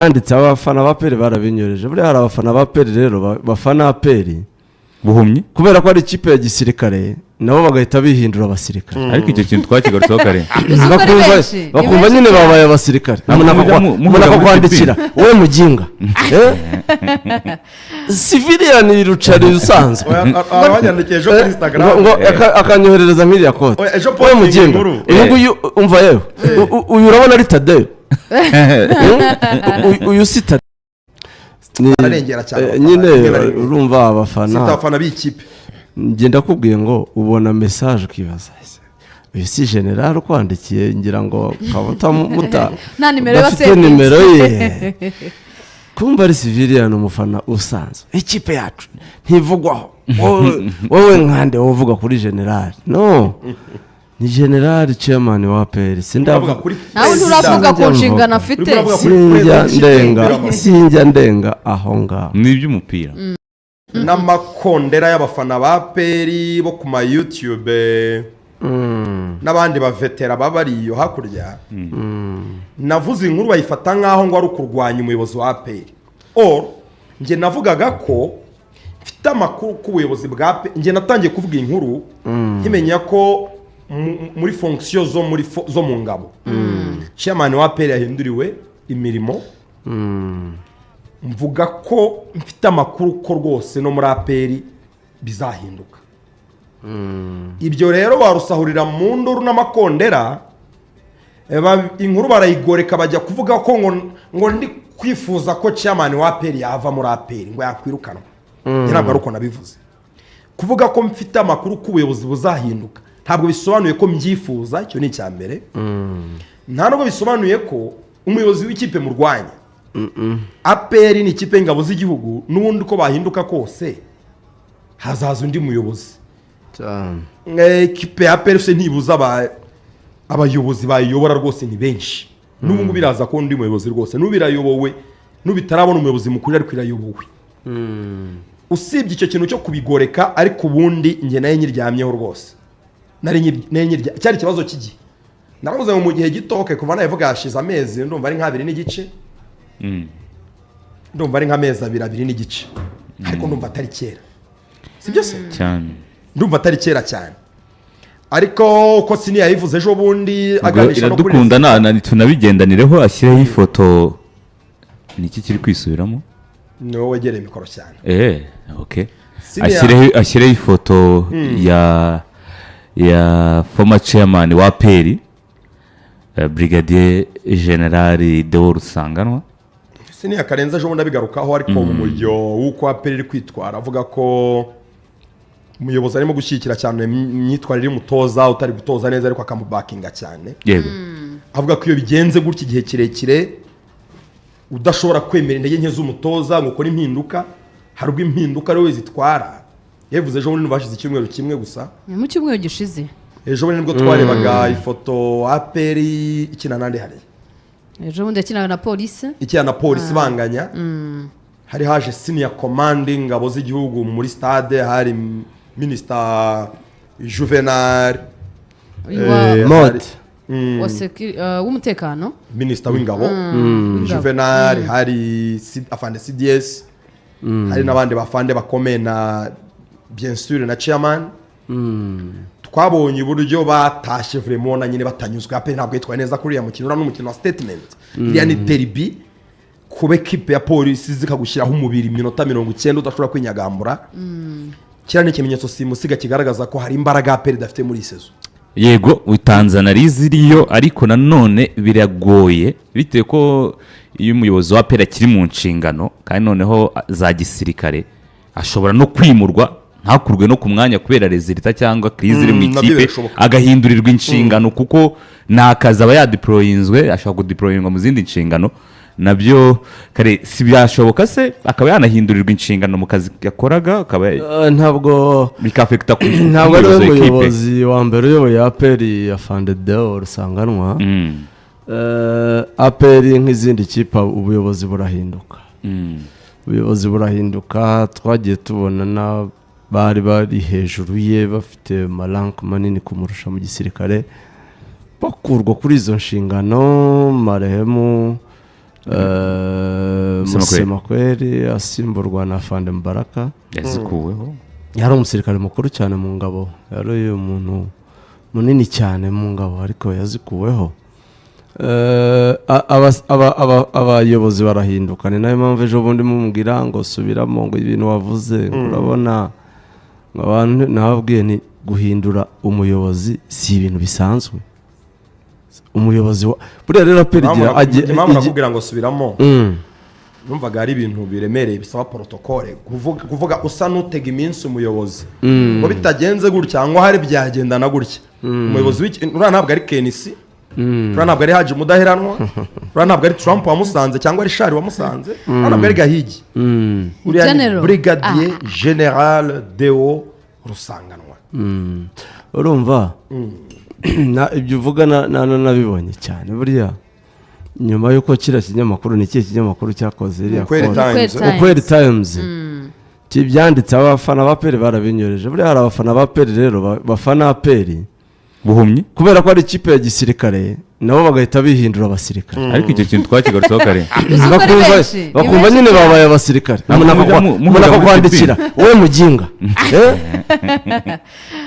Yanditse, abafana ba APR barabinyoreje. Buriya hari abafana ba APR rero bafana APR buhumyi, kubera ko ari ikipe ya gisirikare, nabo bagahita bihindura abasirikare. Ariko icyo kintu twakigarutseho kare. Uzi ko ari Bakumva benshi, ni bakumva benshi nyine cyane. Babaye abasirikare. Ntabwo Umuntu mujya muhura umuntu muri akakwandikira: "Wowe muginga." Civilian rucari usanzwe. Abanyandikiye ejo kuri Instagram. Ngo akanyoherereza nk'iriya kote. Oya, ejo "Wowe posting muginga." inkuru. Uyu nguyu, umva yewe, uyu urabona ari Tadeyo? Uyu si Tadeyo. Ararengera cyane abafana, Nyine rimwe na rimwe. urumva abafana. Sita abafana b'ikipe. Njye ndakubwiye ngo ubona message ukibaza: "Ese uyu si general ukwandikiye?" Ngira ngo ukaba utamuta Nta nimero ye udafite wasevinze. nimero ye, kumva ari civilian, umufana usanzwe. "Ikipe yacu ntivugwaho." Wowe nkande wowe uvuga kuri general? No, ni general chairman wa APR, sindavuga. Uravuga kuri Nawe perezida. nturavuga ku Sinjya nshingano mvuga. afite. Urimo uravuga kuri Sinjya perezida w'ikipe ndenga y'umupira w'amaguru. Sinjya ndenga aho ngaho. Ni iby'umupira. N'amakondera y'abafana ba APR bo ku ma YouTube n'abandi bavetera baba bari iyo hakurya, navuze inkuru bayifata nk'aho ngo ari ukurwanya umuyobozi wa APR. Or njye navugaga ko mfite amakuru ku buyobozi bwa APR. Njye natangiye kuvuga inkuru nkimenya ko muri fonction zo mu ngabo chairman wa APR yahinduriwe imirimo, mvuga ko mfite amakuru ko rwose no muri APR bizahinduka. Ibyo rero barusahurira mu nduru n'amakondera. Inkuru barayigoreka, bajya kuvuga ko ngo ndi kwifuza ko chairman wa APR yava muri APR, ngo yakwirukanwa. Njye ntabwo ari uko nabivuze. Kuvuga ko mfite amakuru ko ubuyobozi buzahinduka ntabwo bisobanuye ko mbyifuza. Icyo ni icya mbere. Nta nubwo bisobanuye ko umuyobozi w'ikipe murwanya. APR ni ikipe y'ingabo z'igihugu, n'ubundi uko bahinduka kose hazaza undi muyobozi. Cyane. Ekipe ya APR se ntibuza abayobozi bayiyobora? Rwose ni benshi. N'ubu ngubu biraza kubona undi muyobozi rwose. N'ubu irayobowe, n'ubu itarabona umuyobozi mukuru, ariko irayobowe. Usibye icyo kintu cyo kubigoreka, ariko ubundi njye nayo nyiryamyeho rwose. Nari cyari ikibazo cy'igihe. Naravuze ngo mu gihe gito. Okay, kuva nabivuga hashize amezi, ndumva ari nk'abiri n'igice, ndumva ari nk'amezi abiri, abiri n'igice, ariko ndumva atari kera, sibyo se? Cyane. Ndumva atari kera cyane, ariko uko sini yayivuze ejo bundi Ubwo aganisha no kuri Iradukunda tunabigendanireho, ashyireho ifoto. Ni iki kiri kwisubiramo? Ni wowe wegereye mikoro cyane. Okay. Siniya Ashyireho ifoto ya former chairman wa APR, Brigadier General Deo Rusanganwa. Siniya Karenze ejo bundi abigarukaho, ariko mu muryo w'uko APR iri kwitwara, avuga ko umuyobozi arimo gushyigikira cyane imyitwarire y'umutoza utari gutoza neza, ariko akamubakinga cyane. Avuga ko iyo bigenze gutya igihe kirekire, udashobora kwemera intege nke z'umutoza ngo ukore impinduka, hari ubwo impinduka ari we zitwara. Yabivuze ejo bundi, hashize icyumweru kimwe gusa. Ni mu cyumweru gishize. Ejo bundi nibwo twarebaga ifoto APR ikina n'andi hariya. Ejo bundi yakinaga na Polisi. Ikina na Polisi banganya. Hari haje senior command ingabo z'igihugu muri stade, hari Minisita Juvenal. Mode. W'umutekano. Minisita w'ingabo. W'ingabo. Juvenal, hari afande CDS, hari n'abandi bafande bakomeye na bien sûr na chairman. Twabonye uburyo batashye vraiment na nyine batanyuzwe. APR ntabwo yitwaye neza kuri uriya mukino. Uriya ni umukino wa statement, iriya ni derby. Kuba ekipe ya Polisi zikagushyiraho umubiri iminota 90 udashobora kwinyagambura, kiriya ni ikimenyetso simusiga kigaragaza ko hari imbaraga APR idafite muri iyi saison. Yego, utanze analyse iriyo, ariko nanone biragoye bitewe ko iyo umuyobozi wa APR akiri mu nshingano kandi noneho za gisirikare, ashobora no kwimurwa, ntakurwe no ku mwanya kubera résultat cyangwa crise iri mu Nabyo ikipe, birashoboka. agahindurirwa inshingano, kuko ni akazi aba yadeployinzwe, ashobora kudeployingwa mu zindi nshingano. Nabyo kare si byashoboka se, akaba yanahindurirwa inshingano mu kazi yakoraga, akaba Ntabwo bikafekita ku ntabwo ari we muyobozi w'ikipe. Muyobozi wa mbere uyoboye APR, afande Deo Rusanganwa. APR nk'izindi kipe, ubuyobozi burahinduka. Ubuyobozi burahinduka. Twagiye tubona n'abari bari hejuru ye bafite ma rank manini kumurusha mu gisirikare bakurwa kuri izo nshingano. Marehemu Musemakweli. Musemakweli asimburwa na Fande Mubaraka. Yazikuweho. Yari umusirikare mukuru cyane mu ngabo, yari umuntu munini cyane mu ngabo, ariko yazikuweho. Abayobozi barahinduka, ni nayo mpamvu ejo bundi mumubwira ngo subiramo, ngo ibintu wavuze, ngo urabona ngo abantu, nababwiye ni guhindura umuyobozi si ibintu bisanzwe. Umuyobozi wa buriya rero APR igira Impamvu nakubwira ngo subiramo, numvaga ari ibintu biremereye bisaba protocole, kuvuga usa n'utega iminsi umuyobozi ngo bitagenze gutya, ngo hari byagendana gutya. Umuyobozi w'iki, uriya ntabwo ari KNC, uriya ntabwo ari Haji Mudaheranwa, uriya ntabwo ari Trump wamusanze cyangwa ari Shari wamusanze, uriya ntabwo ari Gahigi. Uriya ni General. Brigadier General Deo Rusanganwa. Urumva na ibyo uvuga nabibonye cyane buriya nyuma y'uko kiriya kinyamakuru, ni ikihe kinyamakuru cyakoze iriya Ukweli konti? Times. Ukweli Times. Ukweli Times kibyanditse, abafana ba APR barabinyoreje. Buriya hari abafana ba APR rero bafana APR buhumyi kubera ko ari ikipe ya gisirikare, nabo bagahita bihindura abasirikare. Ariko icyo kintu twakigarutseho kare. Uzi ko ari Bakumva benshi, ni bakumva benshi nyine cyane. babaye abasirikare. Ntabwo Umuntu mujya muhurira umuntu muri akakwandikira, wowe muginga. Eh?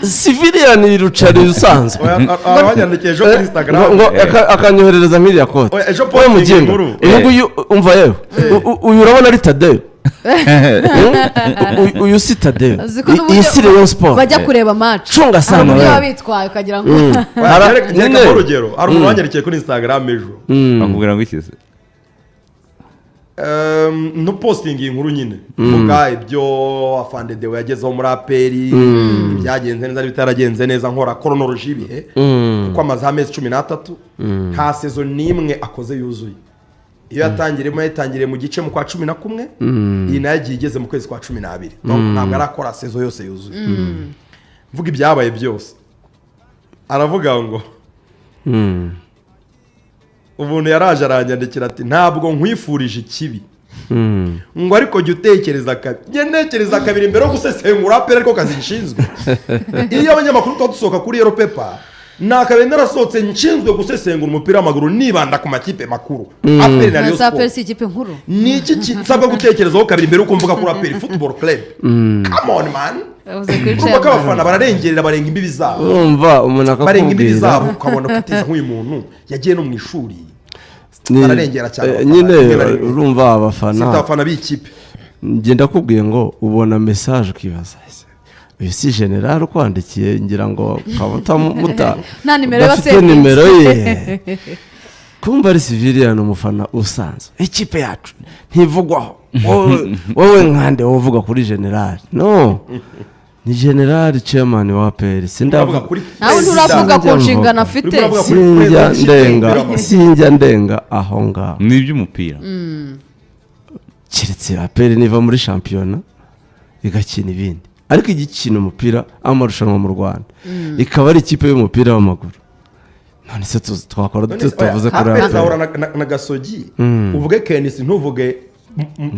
Civilian rucari usanzwe. Oya, abanyandikiye ejo kuri Instagram. Ngo akanyoherereza nk'iriya kote. Oya, ejo Wowe posting muginga, inkuru. uyu nguyu, umva yewe, uyu urabona ari Tadeyo? Uyu si Tadeyo. Uzi ko Iyi n'uburyo si Rayon Sport. bajya kureba match, Cunga sana hari uburyo wewe. baba bitwaye ukagira ngo Oya, nyereka urugero, hari umuntu Mm. wanyandikiye kuri Instagram ejo. Bakubwira ngo iki se? Ntupostinga iyi nkuru nyine, mvuga ibyo afande Deo yagezeho muri APR, ibyagenze neza n'ibitaragenze neza, nkora chronologie y'ibihe, kuko amaze amezi 13 nta saison n'imwe akoze yuzuye. Iyo yatangiriyemo, yatangiriye mu gice mu kwa 11, iyi nayo yagiye igeze mu kwezi kwa 12. Donc ntabwo arakora saison yose yuzuye. Mvuga ibyabaye byose, aravuga ngo umuntu yaraje aranyandikira ati: "Ntabwo nkwifurije ikibi," ngo "ariko jya utekereza kabiri." Njye ntekereza kabiri mbere yo gusesengura APR, ariko kazi nshinzwe. Iyo abanyamakuru tuba dusohoka kuri yellow paper, nakabaye narasohotse nshinzwe gusesengura umupira w'amaguru, nibanda ku makipe makuru, APR na Rayon Za Sport. APR si ikipe nkuru? Ni iki nsabwa gutekerezaho kabiri mbere yuko mvuga kuri APR Football Club? Come on, man. Bavuze kuri Urumva ko chairman. abafana bararengerera, barenga imbibi zabo. Urumva umuntu Barenga imbibi akakubwira zabo, ukabona kuteza nk'uyu muntu yagiye no mu ishuri. Bararengera cyane abafana, nyine rimwe na rimwe. Urumva abafana Sita abafana b'ikipe. Njye ndakubwiye ngo ubona message ukibaza: "Ese uyu si general ukwandikiye?" Ngira ngo ukaba utamuta Nta nimero ye udafite wasevinze. nimero ye, kumva ari civilian, umufana usanzwe. Ikipe yacu ntivugwaho. Wowe nkande wowe uvuga kuri general? No, ni general chairman wa APR. Sindavuga Uravuga kuri Nawe nturavuga ku Sinjya nshingano mvuga. afite. Urimo uravuga kuri Sinjya perezida w'ikipe ndenga y'umupira w'amaguru. Sinjya ndenga aho ngaho. Ni iby'umupira. Keretse APR niva muri shampiyona igakina ibindi, ariko igikina umupira, amarushanwa mu Rwanda, ikaba ari ikipe y'umupira w'amaguru, none se twakora dute tutavuze kuri APR izahura APR? na Gasogi, uvuge KNC ntuvuge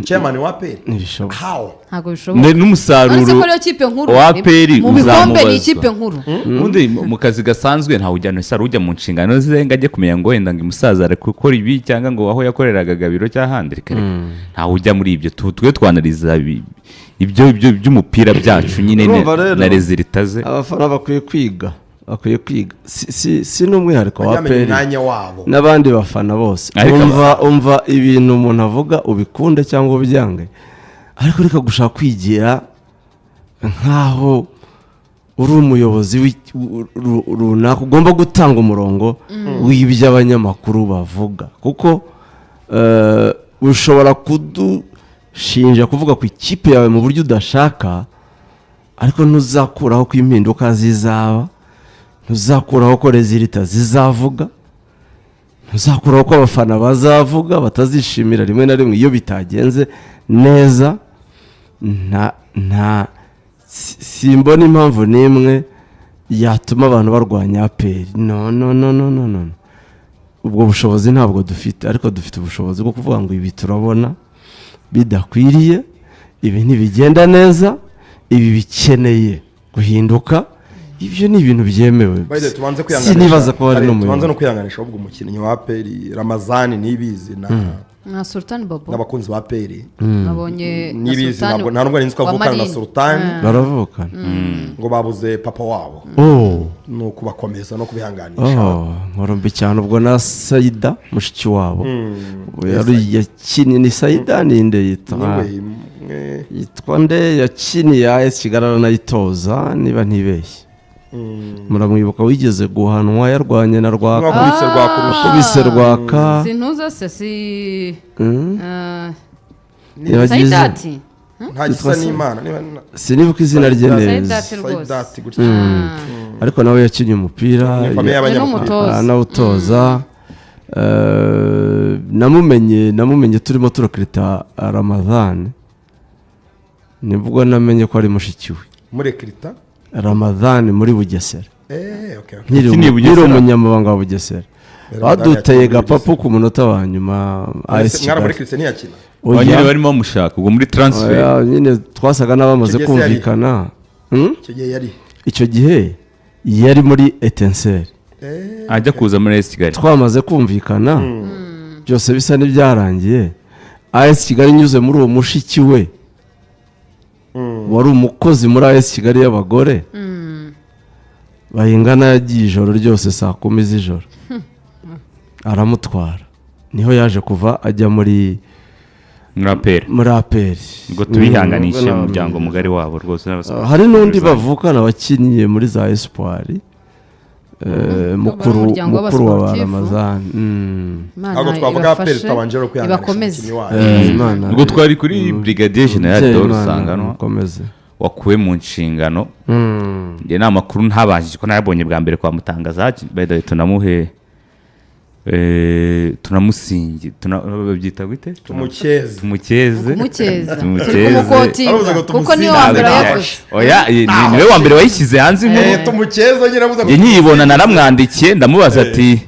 chairman wa APR? Ntibishoboka. How? Ntabwo bishoboka. N'umusaruro Uretse ko ariyo kipe nkuru wa APR mu bikombe, ni uzamubazwa. ikipe nkuru. Ubundi mu kazi gasanzwe ntawe ujyana ese ujya mu nshingano ze ngo ajye kumenya ngo wenda ngo umusaza ari gukora ibi cyangwa ngo aho yakoreraga Gabiro cyangwa ahandi. Reka reka, ntawe ujya muri ibyo. Twe twanariza ibyo by'umupira byacu nyine Urumva rero, na résultats ze. Abafana bakwiye kwiga, bakwiye kwiga, si n'umwihariko wa Bajya bamenya APR umwanya wabo. n'abandi bafana bose. Ariko Umva ibintu umuntu avuga, ubikunde cyangwa ubyange, ariko reka gushaka kwigira nk'aho uri umuyobozi runaka ugomba gutanga umurongo w'ibyo abanyamakuru bavuga, kuko ushobora kudushinja kuvuga ku ikipe yawe mu buryo udashaka, ariko ntuzakuraho ko impinduka zizaba, ntuzakuraho ko résultats zizavuga, ntuzakuraho ko abafana bazavuga batazishimira rimwe na rimwe iyo bitagenze neza. Nta simbona impamvu n'imwe yatuma abantu barwanya APR. No, no, no, no, no, no. Ubwo bushobozi ntabwo dufite, ariko dufite ubushobozi bwo kuvuga ngo ibi turabona bidakwiriye, ibi ntibigenda neza, ibi bikeneye guhinduka. Ibyo ni ibintu byemewe. By the way, tubanze kwihanganisha. Sinibaza ko hari Kare, tubanze n'umuyobozi no kwihanganisha ahubwo umukinnyi wa APR Ramazani Nibizi na Nka Sultan Bobo. N'abakunzi ba APR. Nabonye na Nibizi Sultan ntabwo nta nubwo nzi ko wa avukana na Marine. Sultan. Baravukana. Ngo babuze papa wabo. Oh. Ni ukubakomeza no kubihanganisha. Oh, nkuru mbi cyane. Ubwo na Sayida mushiki wabo ubu yari yakinnye, ni Sayida ninde yitwa? Niwe mwe. Yitwa nde? Yakiniye AS Kigali aranayitoza niba ntibeshye. Muramwibuka, wigeze guhanwa yarwanye na Rwaka. Mwakubise Rwakurusha. Wakubise Rwaka. Sintuza se si Yagize- Sayidati. Nta gisa n'Imana niba Sinibuka izina rye neza. Sayidati rwose. Sayidati gutya. Ariko nawe yakinnye umupira. Ni famille Ni y'abanyamupira. n'umutoza. Anawutoza. Namumenye turimo turakirita Ramadhan, nibwo namenye ko ari mushiki we. Murekirita? Ramadhan muri Bugesera. Eh, okay. Nkiri Yakiniye nkiri Bugesera? umunyamabanga wa Bugesera. Ramadhan Baduteye yakiniye gapapu Bugesera. ku munota wa nyuma AS Mwese Kigali. mwaramurekiritse ntiyakina? Oya. Nyine barimo bamushaka ubwo muri transfer. Oya, nyine twasaga n'abamaze Icyo gihe se yari- kumvikana. Icyo gihe yari Icyo gihe yari muri Etincelles. Ajya kuza muri AS Kigali. Twamaze kumvikana, byose bisa n'ibyarangiye. AS Kigali inyuze muri uwo mushiki we wari umukozi muri AS Kigali y'abagore Bayingana, yagiye ijoro ryose saa 10 z'ijoro aramutwara, niho yaje kuva ajya muri Muri APR. Muri APR. Ubwo tubihanganishe umuryango mugari wabo rwose n'abasiporo. Hari n'undi bavukana wakiniye muri za Espoir, mukuru Umuryango mukuru wa ba w'abasportifu. Ramazani. Imana Ntabwo twavuga APR ibafashe, tutabanje no kwihanganisha ibakomeze. umukinnyi wayo. Imana Ubwo twari kuri Brigadier General Umubyeyi Deo Imana Rusanganwa imukomeze. wakuwe mu nshingano. Njye ni amakuru ntabashije ko nayabonye bwa mbere kwa Mutangazaji. By the way, tunamuhe tunamusingi babyita gute? Tumukeze. Tumukeze. Kumukeza. Turi Tumukeze. kumukotinga Aravuze ngo kuko niwe tumusinge. wa mbere Ntabwo wayavuze. Oya, niwe wa mbere wayishyize hanze inkuru. Tumukeze nyine avuze ngo Njye nkiyibona naramwandikiye, ndamubaza ati: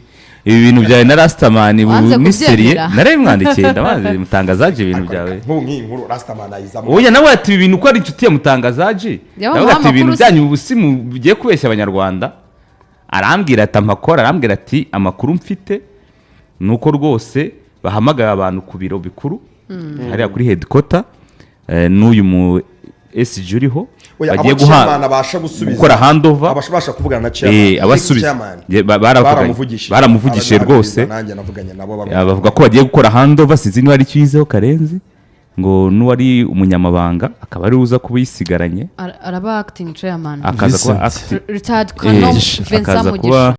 "Ibi bintu byawe na Rastaman Wanze ni sérieux?" kubyemera. Narabimwandikiye, ndabaza: "Mutangazaje, ibintu byawe?" Nk'ubu nk'iyi nkuru Rastaman ayizamo. Oya, nawe ati: "Ibi bintu ko ari inshuti ya Mutangazaji." Yabamuha Nawe ati: "Ibintu amakuru se?" byanyu ubu si mugiye kubeshya Abanyarwanda?" Arambwira ati amakuru, arambwira ati: "Amakuru mfite ni uko rwose bahamagaye abantu ku biro bikuru hariya kuri headquarter, n'uyu mu SG uriho Oya, bagiye abo guha chairman abasha gusubiza, gukora handover." Abasha kuvugana na chairman. Abasubiza. Chairman. Baravuganye. Baramuvugishije. Baramuvugishije rwose. Nanjye navuganye nabo Ya, bavuga ko bagiye gukora handover. Sinzi niba ari icyo yizeho Karenzi, ngo n'uwari umunyamabanga akaba ari uza kuba yisigaranye. Araba acting chairman. Akaza kuba Vincent. Retired Colonel Vincent Vincent akaza Mugisha. kuba